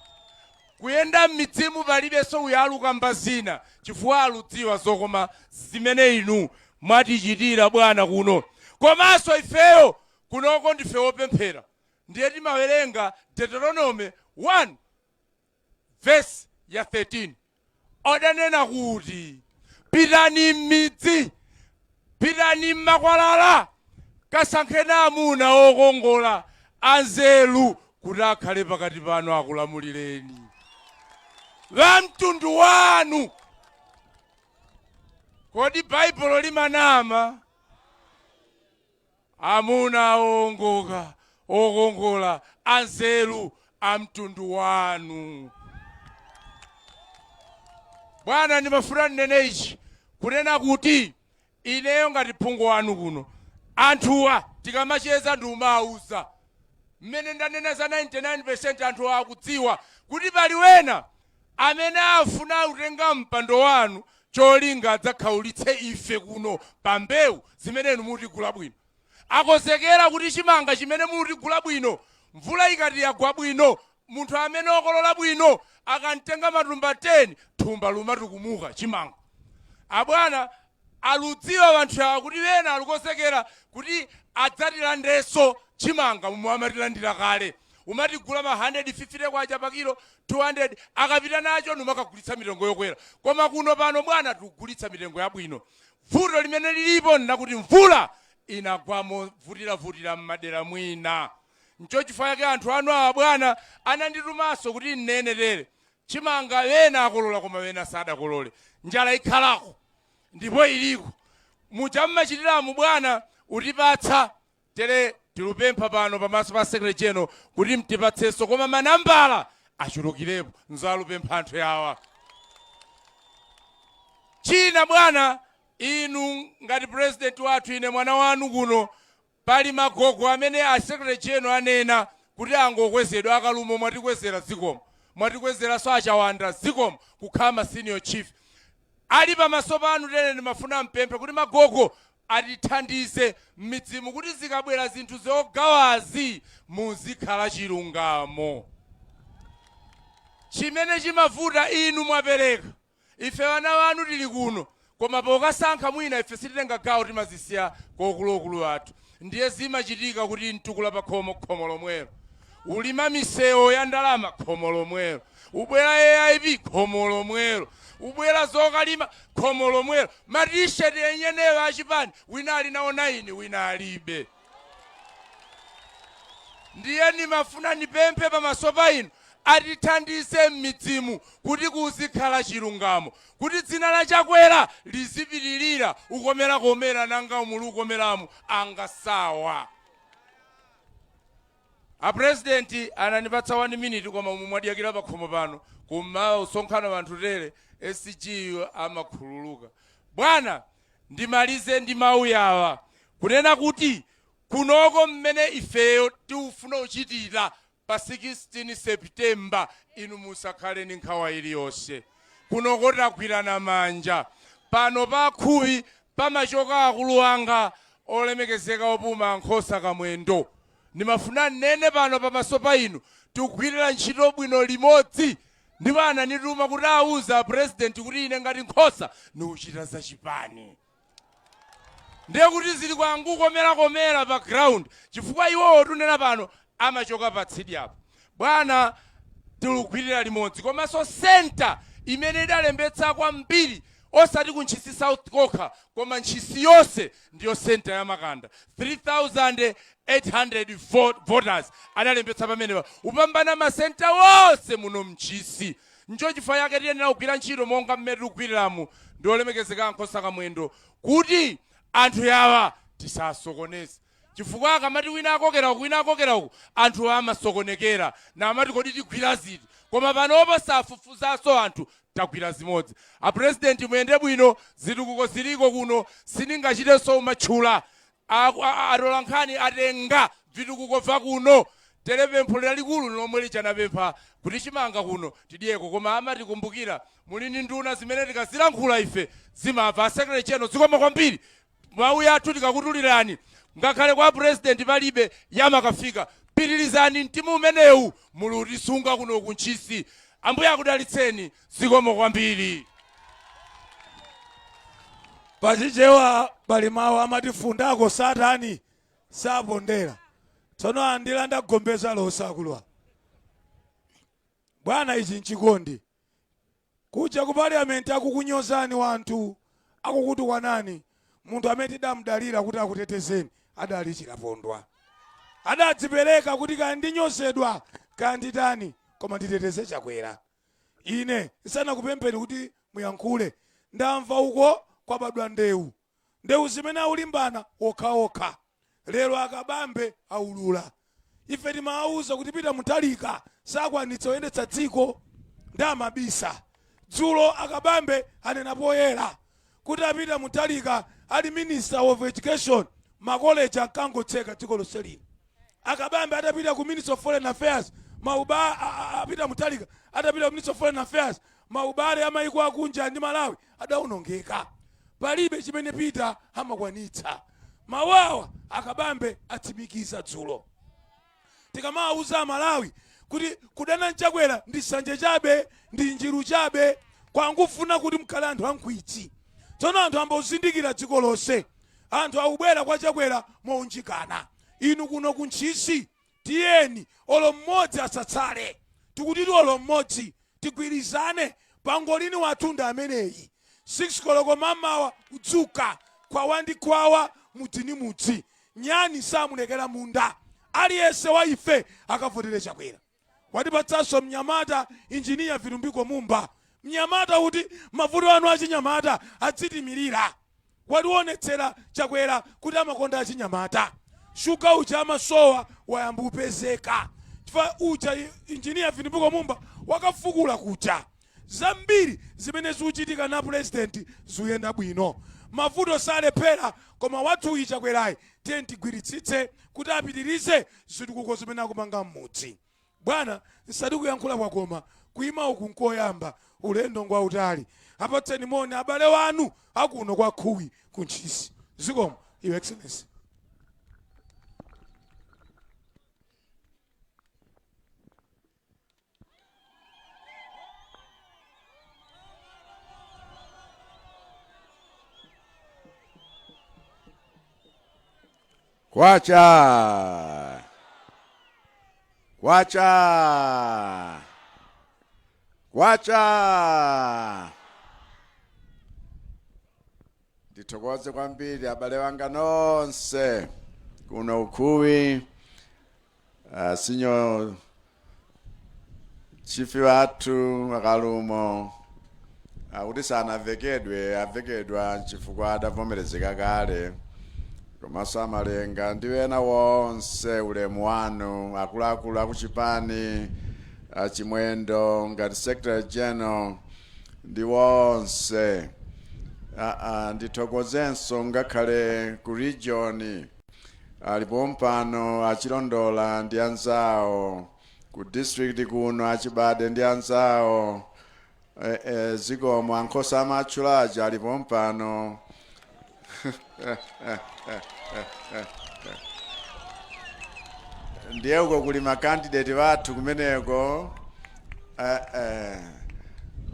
S8: Kuyenda m'midzimu palibenso uyaluka mbazina, chifukwa aludziwa zokoma zimene inu mwatichitira, bwana, kuno. Komanso ifeyo kunoko ndife wopemphera, ndiye timawerenga Deuteronomy 1 verse ya 13, odanena kuti, "Pitani m'midzi, pitani m'makwalala, kasankheni amuna okongola anzeru kuti akhale pakati panu, akulamulireni wa mtundu wanu." Kodi Baibulo limanama? Amuna owongoka, okongola, anzeru a mtundu wanu. Bwana, ndimafuna ndinene ichi, kunena kuti ineyo ngati phungu wanu kuno, anthuwa tikamacheza ndiumawuza mmene ndanena za 99%. Anthu akudziwa kuti pali wena amene afuna kutenga mpando wanu, cholinga adzakhaulitse ife kuno pa mbewu zimene inu mutigula bwino. Akonzekera kuti chimanga chimene mutigula bwino, mvula ikati yagwa bwino, munthu amene okolola bwino akamtenga matumba 10, thumba lumatukumuka chimanga. Abwana, aludziwa anthu awa kuti wena alukonzekera kuti adzatilandenso chimanga momwe amatilandira kale. Umatigula ma 150 kwacha pa kilo, 200, akapita nacho numakagulitsa mitengo yokwera. Koma kuno pano, bwana, tikugulitsa mitengo yabwino. Vuto limene lilipo ndakuti mvula inagwamo vutiravutira m'madera mwina. Ncho chifukwa chake anthu anu awa, bwana, ananditumanso kuti nnene tere: chimanga wena akolola, koma wena sadakolole. Njala ikhalako ndipo iliko. Muja mmachitiramu, bwana, utipatsa tere. Tilupempha pano pamaso pa Secretary General kuti mtipatsenso, koma manambala achulukirepo. Nzalupempha anthu awa. China, bwana, inu ngati president wathu, ine mwana wanu kuno, pali magogo amene a Secretary General anena kuti angokwezedwa. Akalumo mwatikwezera, zikomo. Mwatikwezeranso Achawanda, zikomo, kukhala ma senior chief ali pamaso panu. Tene ndimafuna mpemphe kuti magogo atithandize m'midzimu kuti zikabwera zinthu zogawazi muzikhala chilungamo. Chimene chimavuta, inu mwapereka, ife vana vanu tili kuno, koma pokasankha mwina ife sititenga gawo, timazisiya kokuluokulu athu. Ndiye zimachitika kuti mtukula pa khomo, khomo lomwelo ulima misewu ya ndalama, khomo lomwelo ubwera AIP, khomo lomwelo ubwera zokalima, khomo lomwelo matisheti enyeneyo achipani, wina ali nawo 9, wina alibe. Ndiye ndimafuna ndipemphe pamaso pa inu, atithandize m'midzimu kuti kuzikhala chilungamo, kuti dzina la Chakwera lizipitirira ukomerakomera. Nanga umulu ukomeramu angasawa? Apurezidenti anandipatsa 1 minute, koma umu mwadiyakira pakhomo pano kummawa usonkhano wanthu tere, SG amakhululuka. Bwana, ndimalize ndi mawu yawa, kunena kuti kunoko mmene ifeyo tiufuna uchitira pa 16 Septemba, inu musakhale ndi nkhawa iliyonse. Kunoko tagwirana manja. Pano pa khuwi pamachoka akulu anga olemekezeka opuma, Nkhosa Kamwendo. Ndimafuna nnene pano pamaso pa inu, tikugwirira ntchito bwino limodzi, ndipo anandituma kuti auza president kuti ine ngati nkhosa ndikuchita zachipani. Ndiye kuti zili kwangukomerakomera pa ground, chifukwa iwowo tunena pano amachoka patsidyapo. Bwana, tilugwirira limodzi. Komanso center
S4: imene idalembetsa kwambiri osati ku Ntchisi South kokha koma Ntchisi yonse ndiyo center ya Makanda. 3800 voters analembetsa pamenepa kupambana masenta wonse muno mNtchisi. Ncho chifukwa chake tiyenera kugwira ntchito monga mmene tikugwiriramu ndi olemekezeka Nkhosa Kamwendo kuti anthu yawa tisasokoneze, chifukwa akamati wina akokera uku wina akokera uku anthu amasokonekera namati kodi tigwira ziti? Koma panopo safufuzanso anthu, tagwira zimodzi. A President muyende bwino, zitukuko ziliko kuno sindingachitenso umatchula, atolankhani atenga vitukuko vakuno. Tere pempho lalikulu lomwe lija napempha kuti chimanga kuno tidyeko, koma amatikumbukira muli ndi nduna zimene tikazilankhula ife zimamva. A Secretary General zikomo kwambiri, mawu yathu tikakutulirani ngakhale kwa President palibe yamakafika. Pitirizani mtima umenewu muli utisunga kuno ku Ntchisi. Ambuye akudalitseni, zikomo kwambiri.
S8: Pachichewa pali mawu amati fundako satani sapondera. Tsono andilanda gombeza lonse akuluwa. Bwana, ichi nchikondi. Kuja ku parliament akukunyozani wanthu, akukutukwanani, munthu amene tidamudalira kuti akutetezeni adali Chilapondwa. Adadzipereka kuti kaya ndinyozedwa kaya nditani koma nditeteze Chakwera. Ine nsanakupempheni kuti muyankhule, ndamva uko kwabadwa ndewu. Ndewu zimene aulimbana okhaokha. Lero a Kabambe aulula. Ife timawauza kuti Peter Mutharika sakwanitsa kuyendetsa dziko ndi amabisa. Dzulo a Kabambe anena poyera kuti a Peter Mutharika ali Minister of Education ma college ankangotseka dziko lonse lino. A Kabambe atapita ku Minister of Foreign Affairs mauba a Peter Mutharika atapita ku Minister of Foreign Affairs maubale a maiko akunja ndi Malawi adaonongeka. Palibe chimene Peter amakwanitsa. Mawu awa a Kabambe atsimikiza dzulo. Tikamawauza Amalawi kuti kudana nChakwera ndi nsanje chabe, ndi njiru chabe, kwangufuna kuti mukhale anthu ankhwidzi. Tsono anthu ambozindikira dziko lonse. Anthu akubwera kwa Chakwera mounjikana. Inu kuno ku Ntchisi tiyeni olo mmodzi asatsale. Tikutitu olo mmodzi. Tigwirizane. Pangolini wathu ndi ameneyi. 6 koloko mamawa kudzuka, khwawa ndi khwawa, mudzi ndi mudzi. Nyani samulekera munda. Aliyense wa ife akavotere Chakwera. Watipatsanso mnyamata Engineer Vitumbiko Mumba. Mnyamata kuti mavuto anu achinyamata adzitimirira. Wationetsera Chakwera kuti amakonda achinyamata. Shuga uja amasowa wayamba kupezeka chifukwa uja Engineer Vitumbiko Mumba wakafukula kuja. Zambiri zimene zikuchitika na President zikuyenda bwino. Mavuto salephera koma wathuyi Chakwerayi tiyeni tigwiritsitse kuti apitirize zitukuko zimene akupanga mmudzi. Bwana nsati kuyankhula kwakoma, kuima uku nkoyamba, ulendo ngwautali. Apatseni moni abale wanu akuno kwa Khuwi ku Ntchisi. Zikomo Your Excellency.
S9: Kwacha! Kwacha! Kwacha! Ndithokoze kwambiri abale wanga nonse kuno Khuwi, senior chief wathu Akalumo akuti sanavekedwe, avekedwa chifukwa adavomerezeka kale, komanso Amalenga ndi ena wonse, ulemu wanu. Akuluakulu akuchipani, Achimwendo ngati secretary general ndi wonse. Ndithokozenso ngakhale ku region alipo mpano Achilondola ndi anzawo, ku district kuno Achibade ndi anzawo. Zikomo. Ankhosa amatchulaja alipo mpano. Ndiye uko kuli makandidate wathu kumeneko,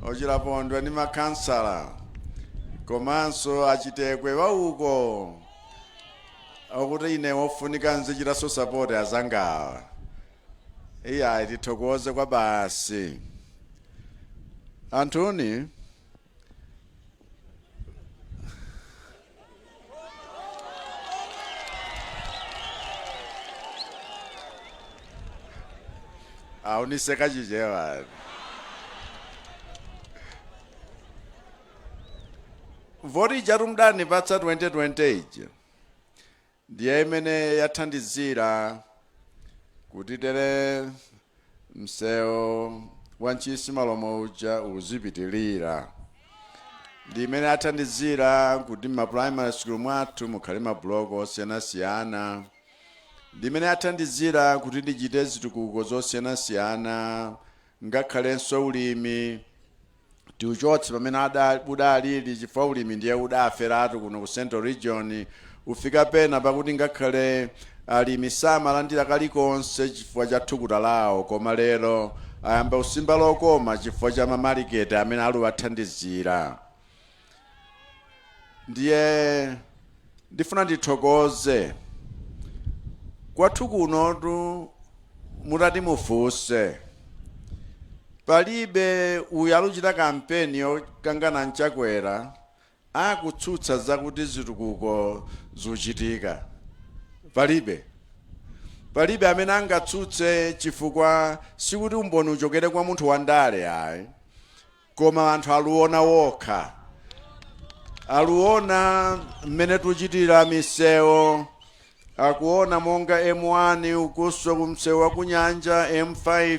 S9: Ochilapondwa ndi makansala komanso Achitekwe wauko okuti ine wofunika nzichitaso support azangawa. Iyayi, tithokoze kwa basi. Anthuni, auniseka Chichewa. Voti ijatu mdanipatsa 2020 ija ndiye imene yathandizira kuti tere msewu wa Ntchisi Malomo uja uzipitilira, ndi imene athandizira kuti ma primary school mwathu mukhale mabuloko osiyanasiyana, ndi imene athandizira kuti ndichite zitukuko zosiyanasiyana, ngakhalenso ulimi tiuchotse pamene udalili, chifukwa ulimi ndiye udaferatu kuno ku Central Region. Ufika pena pakuti ngakhale alimi samalandira kalikonse chifukwa cha thukuta lawo, koma lero ayamba kusimba lokoma chifukwa cha mamaliketi amene aluwathandizira. Ndiye ndifuna ndithokoze kwathu kunotu. Mutati mufunse, palibe uyu aluchita kampeni yokangana nChakwera akutsutsa zakuti zitukuko zuchitika. Palibe amene angatsutse, chifukwa sikuti umboni uchokere kwa munthu wandale ayi, koma anthu aluona wokha, aluona mmene tuchitira misewu, akuona monga M1 ukuso kumsewu wa kunyanja, M5,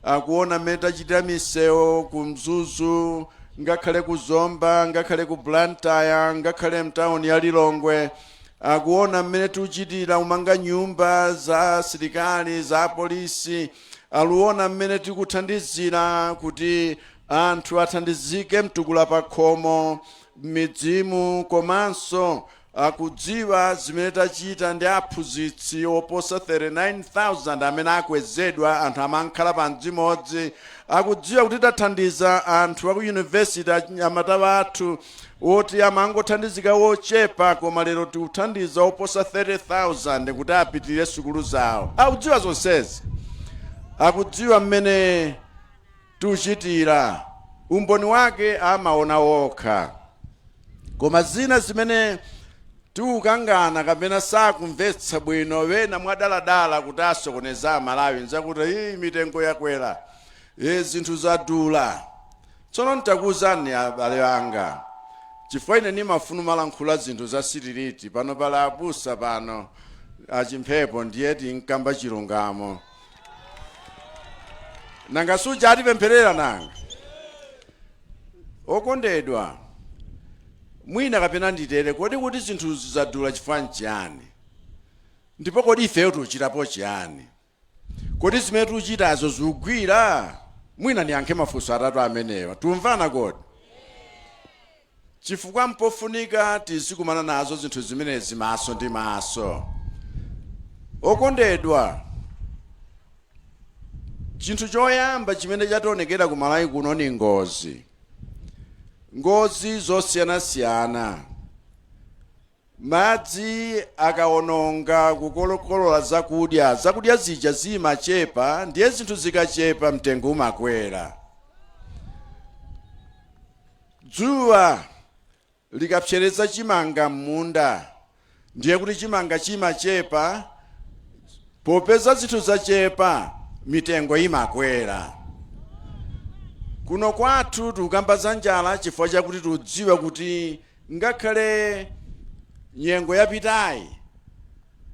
S9: akuona mmene tachitira misewu ku Mzuzu, ngakhale ku Zomba, ngakhale ku Blantyre, ngakhale mtawuni ya Lilongwe, akuona mmene tikuchitira kumanga nyumba za asilikali, za polisi, aluona mmene tikuthandizira kuti anthu athandizike mtukula pa khomo m'midzimu, komanso akudziwa zimene tachita ndi aphunzitsi oposa 39,000 amene akwezedwa, anthu amankhala pa mdzimodzi. Akudziwa kuti tathandiza anthu aku university, anyamata athu woti amangothandizika wochepa, koma lero tikuthandiza oposa 30,000 kuti apitirire sukulu zawo. Akudziwa zonsezi, akudziwa mmene tuchitira, umboni wake amaona wokha. Koma zina zimene tikukangana kapena sakumvetsa bwino wena mwadaladala kuti asokoneza Amalawi nzakuti iyi mitengo yakwera, zinthu zadula. Tsono ntakuwuzani, abale anga, chifukwa ine ndimafuna malankhula zinthu za straight pano, pali abusa pano achimphepo, ndiye tinkamba chilungamo. Nanga suja atipempherera? Nanga okondedwa, mwina kapena nditere, kodi kuti zinthu zadula chifukwa nchiyani? Ndipo kodi ifeyo tikuchitapo chiyani? Kodi zimene tikuchitazo zikugwira? Mwina niyankhe mafunso atatu amenewa. Tumvana kodi? Chifukwa mpofunika tizikumana nazo zinthu zimenezi maso ndi maso. Okondedwa, chinthu choyamba chimene chationekera ku Malawi kuno ni ngozi, ngozi zosiyanasiyana. Madzi akawononga kukolola zakudya, zakudya zija zimachepa, ndiye zinthu zikachepa mtengo umakwera. Dzuwa likapsereza chimanga m'munda, ndiye kuti chimanga chimachepa. Popeza zinthu zachepa, mitengo imakwera. Kuno kwathu tikukamba za njala chifukwa chakuti tikudziwa kuti ngakhale nyengo yapitayi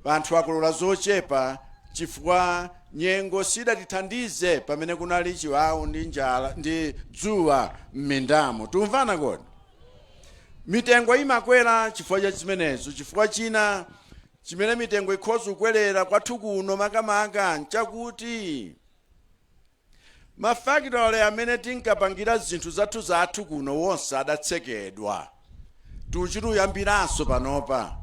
S9: anthu akolola zochepa, chifukwa nyengo sidatithandize pamene kunali chiwawu ndi njala ndi dzuwa m'mindamo. Tumvana kodi? Mitengo imakwera chifukwa cha zimenezo. Chifukwa china chimene mitengo ikhoza kukwerera kwathu kuno makamaka nchakuti mafakitole amene tinkapangira zinthu zathu zathu kuno wonse adatsekedwa. Tuchituyambiranso panopa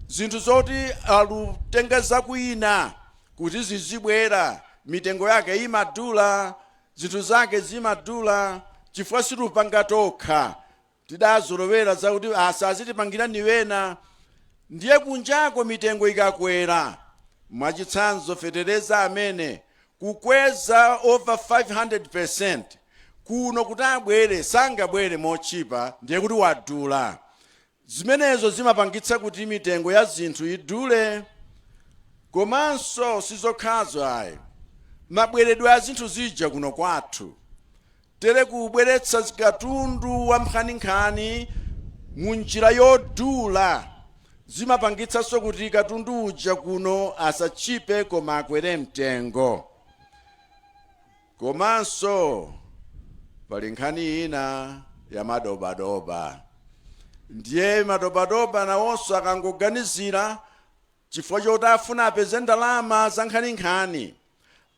S9: zinthu zoti alutenga zakwina kuti zizibwera, mitengo yake imadula, zinthu zake zimadula, chifukwa situpanga tokha. Tidazolowera zakuti asazitipangira ni wena. Ndiye kunjako mitengo ikakwera, mwachitsanzo fetereza amene kukweza over 500. Kuno kuti abwere sangabwere motchipa, ndiye kuti wadula. Zimenezo zimapangitsa kuti mitengo ya zinthu idule. Komanso sizokhazo ayi, mabweredwe a zinthu zija kuno kwathu, tere kubweretsa katundu wa nkhaninkhani mu njira yodula, zimapangitsanso kuti katundu uja kuno asatchipe koma akwere mtengo. Komanso pali nkhani ina ya madobadoba. Ndiye madobadoba nawonso akangoganizira chifukwa choti afuna apeze ndalama za nkhaninkhani,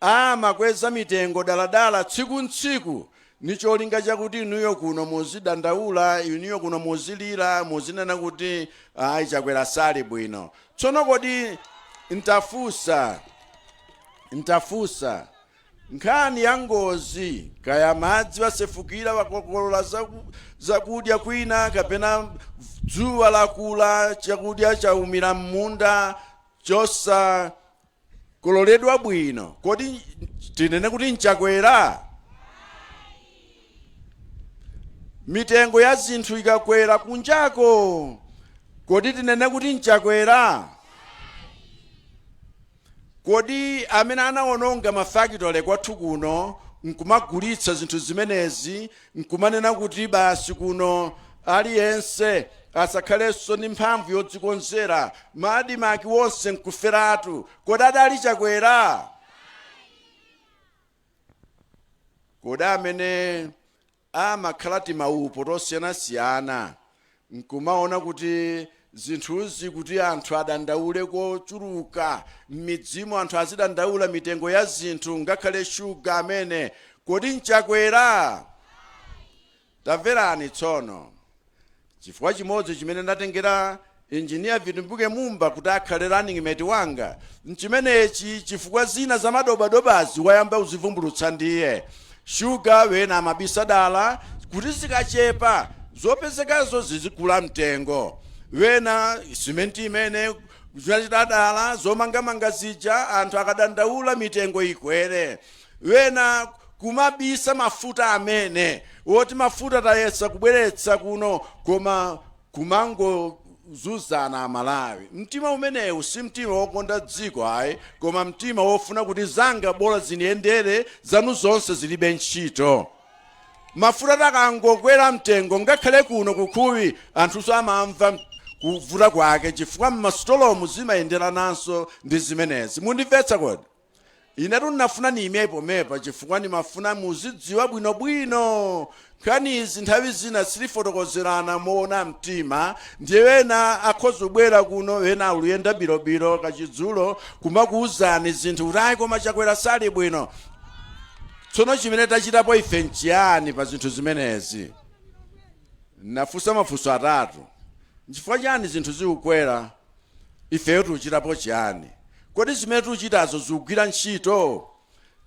S9: amakweza mitengo daladala tsiku ntsiku ni cholinga chakuti inuyo kuno muzidandaula, inuyo kuno muzilira, muzinena kuti ayi, Chakwera sali bwino. Tsono kodi ntafunsa, nkhani ya ngozi, kaya madzi wasefukira wakokolola zakudya kwina, kapena dzuwa lakula chakudya chaumira m'munda chosakololedwa bwino, kodi tinene kuti nchakwera? Mitengo ya zinthu ikakwera kunjako, kodi tinene kuti nchakwera? Kodi amene anawononga mafakitole kwathu kuno nkumagulitsa zinthu zimenezi, nkumanena kuti basi kuno aliyense asakhalenso ndi mphamvu yodzikonzera, ma ADMARC wonse nkuferatu, kodi adali Chakwera? Kodi amene amakhala timaupo tosiyanasiyana nkumaona kuti zinthuzi kuti anthu adandaule kochuluka m'midzimo, anthu azidandaula mitengo ya zinthu ngakhale shuga amene, kodi nchakwera? Tamverani tsono, chifukwa chimodzi chimene ndatengera Engineer Vitumbiko Mumba kuti akhale running mate wanga nchimenechi, chifukwa zina za madobadobazi wayamba kuzivumbulutsa ndiye. Shuga wena amabisa dala kuti zikachepa zopezekazo zizikula mtengo, wena simenti imene zachita dala zomangamanga zija anthu akadandaula mitengo ikwere, wena kumabisa mafuta amene woti mafuta tayesa kubweretsa kuno koma kumangozuzana Amalawi. Mtima umenewu si mtima wokonda dziko ayi, koma mtima wofuna kuti zanga bola ziniyendere, zanu zonse zilibe ntchito. Mafuta takangokwera mtengo ngakhale kuno kukhuwi anthunso amamva kuvuta kwake chifukwa m'masitolomu zimayenderananso ndi zimenezi. Mundimvetsa kodi? Inetu ndinafuna niime pomepa chifukwa ndimafuna muzidziwa bwinobwino nkhanizi. Nthawi zina sitifotokozerana moona mtima, ndiye wena akhoza kubwera kuno, wena aluyenda bilobilo kachidzulo kumakuwuzani zinthu kuti ayi, koma Chakwera sali bwino. Tsono chimene tachitapo ife nchiyani pa zinthu zimenezi? Nafunsa mafunso atatu: nchifukwa chani zinthu zikukwera? Ifeyo tikuchitapo chiyani? Kodi zimene tikuchitazo zikugwira ntchito?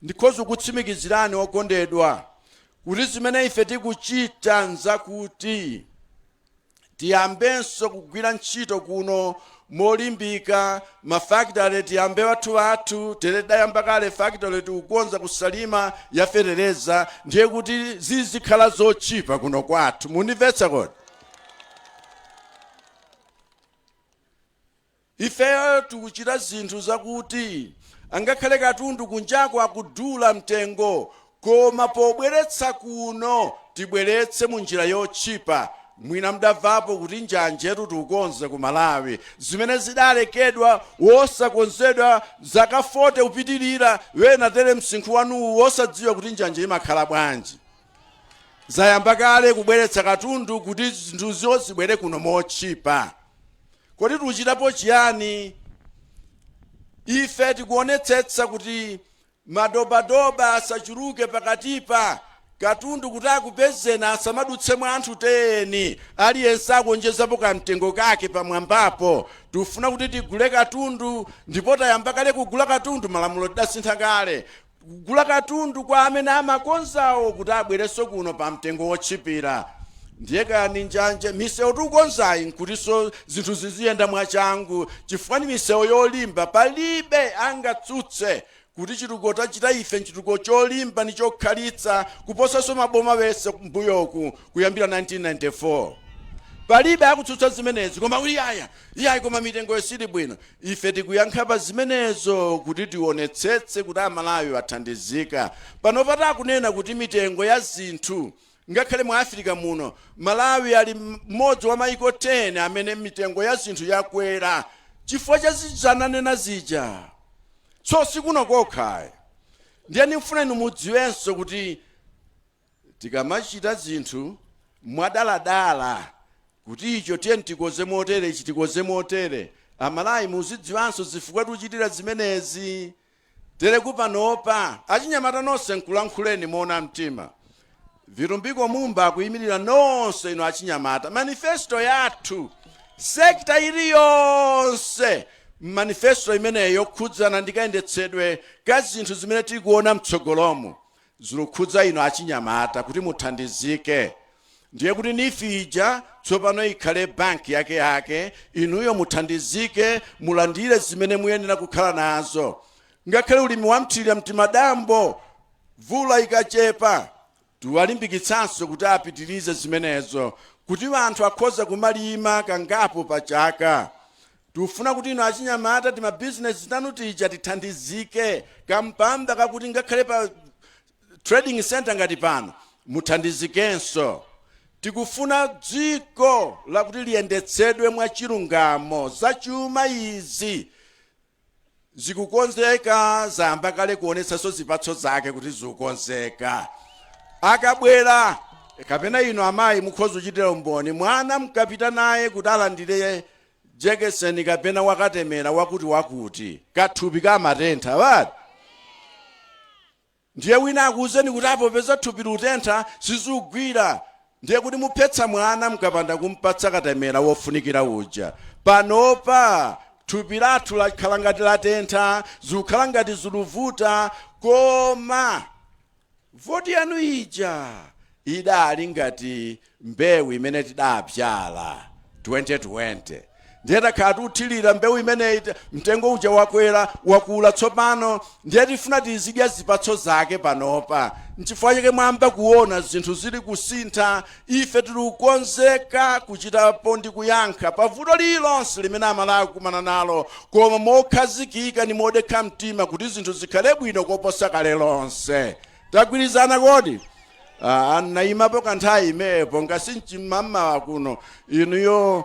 S9: Ndikhoza kukutsimikizirani okondedwa kuti zimene ife tikuchita nzakuti tiyambenso kugwira ntchito kuno molimbika. Mafakitale tiyambe wathu wathu, tere tidayamba kale fakitale tikukonza kusalima ya fetereza, ndiye kuti zizikhala zotchipa kuno kwathu. Mundimvetsa kodi? Ifeyo tikuchita zinthu zakuti angakhale katundu kunjako akudula mtengo, koma pobweretsa kuno tibweretse mu njira yotchipa. Mwina mudamvapo kuti njanjetu tikukonza ku Malawi, zimene zidalekedwa wosakonzedwa zaka 40 kupitirira, wena tere msinkhu wanuwu wosadziwa kuti njanje imakhala bwanji. Zayamba kale kubweretsa katundu kuti zinthuzo zibwere kuno motchipa. Kodi tikuchitapo chiyani? Ife tikuonetsetsa kuti madobadoba asachuluke pakatipa, katundu kuti akupezeni asamadutse mwa anthu 10, aliyense akuonjezapo kamtengo kake pamwambapo. Tikufuna kuti tigule katundu, ndipo tayamba kale kugula katundu, malamulo tidasintha kale, kugula katundu kwa amene amakonzawo kuti abwerenso kuno pa mtengo wotchipira. Ndiye kaya ni njanje, misewu tikukonzayi nkutinso zinthu ziziyenda mwachangu, chifukwa ni misewu yolimba, palibe angatsutse. Kuti chitukuko tachita ife nchitukuko cholimba ndi chokhalitsa kuposanso maboma wese mbuyoku kuyambira 1994. Palibe akutsutsa zimenezi, koma kuti iyaya, iyayi, koma mitengo sili bwino. Ife tikuyankha pa zimenezo kuti tionetsetse kuti Amalawi athandizika. Pano patakunena kuti mitengo ya zinthu, ngakhale mu Africa muno, Malawi ali mmodzi wa maiko 10 amene mitengo ya zinthu yakwera chifukwa cha zizananena zija. So sikuno kokha. Ndiye ndimfuna inu mudziwenso kuti tikamachita zinthu mwadaladala, kuti icho tiye tikoze motere, ichi tikoze motere, Amalawi muzidziwanso zifukwa tikuchitira zimenezi. Tere kupanopa, achinyamata nonse, nkulankhuleni moona mtima, Vitumbiko Mumba akuyimirira nonse inu achinyamata. Manifesto yathu, sector iliyonse manifesto imeneyo yokhudzana ndi kayendetsedwe ka zinthu zimene tikuona mtsogolomo zikukhudza inu achinyamata kuti muthandizike. Ndiye kuti NEEF ija tsopano ikhale banki yake yake, inuyo muthandizike, mulandire zimene muyenera kukhala nazo. Ngakhale ulimi wamthirira mtimadambo, mvula ikachepa, tiwalimbikitsanso kuti apitirize zimenezo, kuti anthu akhoza kumalima kangapo pa chaka. Tikufuna kuti inu achinyamata timabizinesi tanu tija tithandizike, kampamba kakuti ngakhale pa trading center ngati pano muthandizikenso. Tikufuna dziko lakuti liyendetsedwe mwachilungamo. Zachuma izi zikukonzeka, zayamba kale kuonetsanso zipatso zake kuti zikukonzeka. Akabwera kapena inu amayi mukhoza kuchitira umboni, mwana mkapita naye kuti alandire jekeseni kapena wakatemera wakuti wakuti, kathupi kamatentha wati. Ndiye wina akuwuzeni kuti apo peza thupi lutentha, sizugwira. Ndiye kuti muphetsa mwana mukapanda kumpatsa katemera wofunikira uja. Panopa thupi lathu lakhala ngati latentha, zikukhala ngati ziluvuta, koma voti yanu ija idali ngati mbewu imene tidapyala 2020. Ndiye takhala tikuthirira mbewu imeneyi, mtengo uja wakwera, wakula tsopano. Ndiye tifuna tizidya zipatso zake panopa. Nchifukwa chake mwamba kuona zinthu zili kusintha. Ife tili kukonzeka kuchitapo ndi kuyankha pa vuto lililonse limene Amalawi akukumana nalo, koma mokhazikika ndi modekha mtima kuti zinthu zikhale bwino koposa kale lonse. Tagwirizana kodi? Ah, nayimapo kanthawi imepo ngasi mchimamawa kuno. Inuyo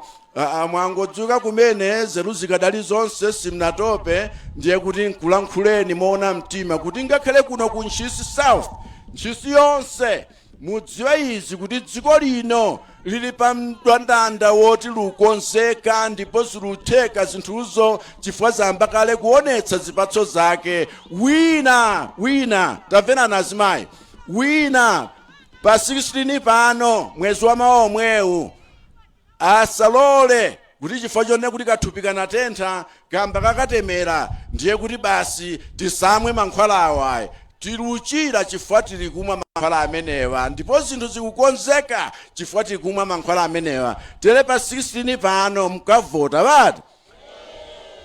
S9: mwangodzuka kumene, zeru zikadali zonse, simnatope. Ndiye kuti nkulankhuleni moona mtima kuti ngakhale kuno ku Ntchisi South, Ntchisi yonse, mudziwe izi kuti dziko lino lili pa mndandanda woti lukonzeka, ndipo zilutheka zinthuzo chifukwa zayamba kale kuonetsa zipatso zake. Wina wina, tamverani azimayi, wina pa 16 pano mwezi wa mawa omwewu asalole kuti chifukwa chonena kuti kathupi kanatentha kamba kakatemera, ndiye kuti basi tisamwe mankhwala awo. Tiluchira chifukwa tili kumwa mankhwala amenewa, ndipo zinthu zikukonzeka chifukwa tili kumwa mankhwala amenewa. Tere pa 16 pano mukavota vati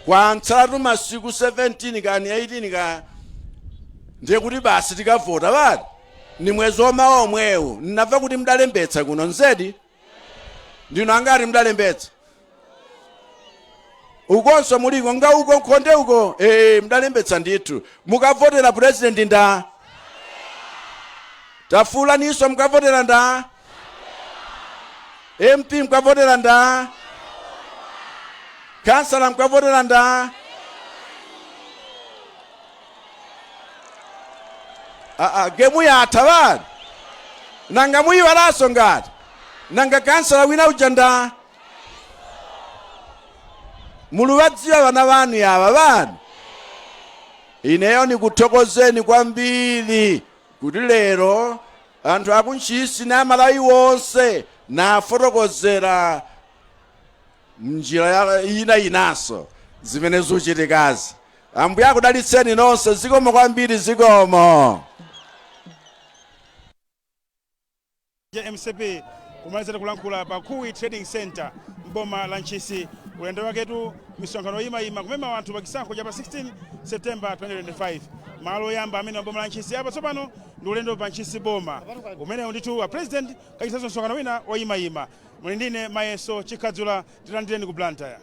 S9: kwatsalatu masiku 17 kani 18 ka, ndiye kuti basi tikavota vati ni mwezi wamawa omwewu. Nnamva kuti mdalembetsa kuno, nzedi? Ndino angati mdalembetsa? Ukonso muliko nga uko nkhonde uko? Mdalembetsa ndithu. Mukavotera president nda? Tafulaninso, mukavotera nda? MP mukavotera nda? Kansala mukavotera nda? Aa, game yatha bali. Nanga muyiwalanso ngati nanga kansala wina uja nda? Muluwadziwa vana vanu yava vanu. Ineyo nikuthokozeni kwambiri kuti lero anthu akuNtchisi na Amalawi wonse nafotokozera mnjira ya ina inanso zimene zikuchitikazi. Ambuye akudalitseni nonse. Zikomo kwambiri, zikomo.
S1: MCP kumalizira kulankhula pa Khuwi Trading Center mboma la Ntchisi. Ulendo waketu misonkhano imayima kumema anthu pa chisankho cha pa 16 September 2025. Malo oyamba amene wa boma la Ntchisi. Apa tsopano ndi ulendo pa Ntchisi boma umenewu ndithu wa president kachitanso msonkhano wina oyimayima. Muli ndine Mayeso Chikhadzula, tilandireni ku Blantyre.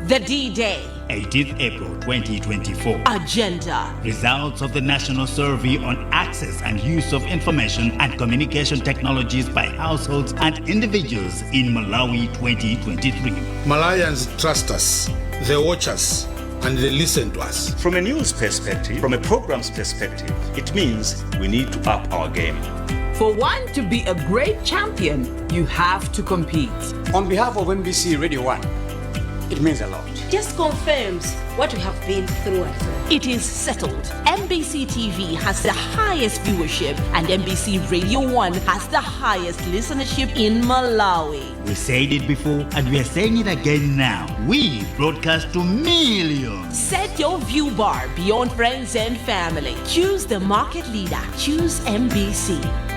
S10: The D-Day.
S11: 18th April 2024.
S10: Agenda.
S11: Results of the National Survey on Access and Use of Information and Communication Technologies by Households and Individuals in Malawi 2023.
S12: Malawians trust us, they watch us, and they listen to us.
S13: From a news perspective, from a programs perspective, it means we need to up our game.
S10: For one to be a great champion, you have to compete.
S14: On behalf of MBC Radio 1, it means a lot.
S15: Just confirms what we have been through and through.
S10: It is settled. MBC TV has the highest viewership, and MBC Radio 1 has the highest listenership in Malawi.
S11: We said it before and we are saying it again now. We broadcast to millions.
S10: Set your view bar beyond friends and family. Choose the market leader. Choose MBC.